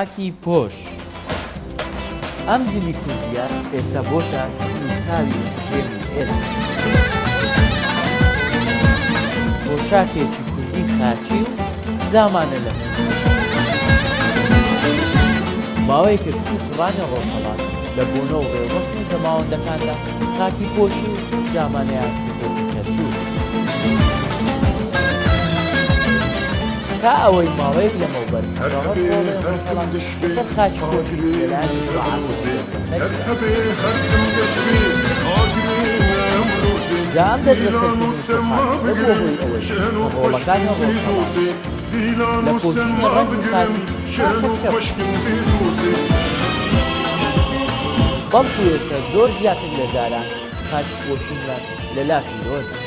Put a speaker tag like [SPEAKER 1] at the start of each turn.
[SPEAKER 1] خاکی پۆش. ئەم جلی کوردییە ئێستا بۆتە چەقی چاوی ڕژێمی ئێران. پۆشاکێکی کوردی خاکی و جامانە لە ماوەیەکە کچ و کوڕانی ڕۆژهەڵات لە بۆنە و ڕێوڕەسم و زەماوەندەکاندا خاکی پۆشی و جامانەیان کردۆتە کەلتوور. تا ئەوەی ماوەیەک لەمەوبەر
[SPEAKER 2] هەر
[SPEAKER 1] شەڕە
[SPEAKER 2] هەبێ
[SPEAKER 1] ڕۆڵەی
[SPEAKER 2] هەر تم
[SPEAKER 1] ڕۆژهەڵات
[SPEAKER 2] گەش بێ
[SPEAKER 1] لەسەر خاکی پۆشی
[SPEAKER 2] ئاگرێ
[SPEAKER 1] لەلایەن ئیتلاعاتەوە
[SPEAKER 2] نەمرۆزێ
[SPEAKER 1] دەستبەسەر
[SPEAKER 2] هەر
[SPEAKER 1] کرا.
[SPEAKER 2] هەبێ هەر تم گەش بێ ئاگرێ نەمرۆزێ
[SPEAKER 1] جا ئەم
[SPEAKER 2] دیلان
[SPEAKER 1] دەستبەسەرکردن
[SPEAKER 2] و
[SPEAKER 1] و
[SPEAKER 2] سەما
[SPEAKER 1] تۆقاندنە بووە
[SPEAKER 2] بگرم
[SPEAKER 1] هۆی ئەوەی
[SPEAKER 2] شەن
[SPEAKER 1] کە
[SPEAKER 2] و
[SPEAKER 1] ڕۆڵەکانی
[SPEAKER 2] خوەشکم بێ
[SPEAKER 1] ڕۆژهەڵات
[SPEAKER 2] دۆزێ دیلان
[SPEAKER 1] لە
[SPEAKER 2] و
[SPEAKER 1] پۆشینی
[SPEAKER 2] سەما
[SPEAKER 1] ڕەنگی
[SPEAKER 2] بگرم
[SPEAKER 1] خاکی
[SPEAKER 2] شەن و
[SPEAKER 1] پاشەکشە بکەن.
[SPEAKER 2] خوەشکم بێ دۆزێ.
[SPEAKER 1] بەڵکو ئێستا زۆر زیاتر لە جاران خاکی پۆشینیان لەلا پیرۆزە.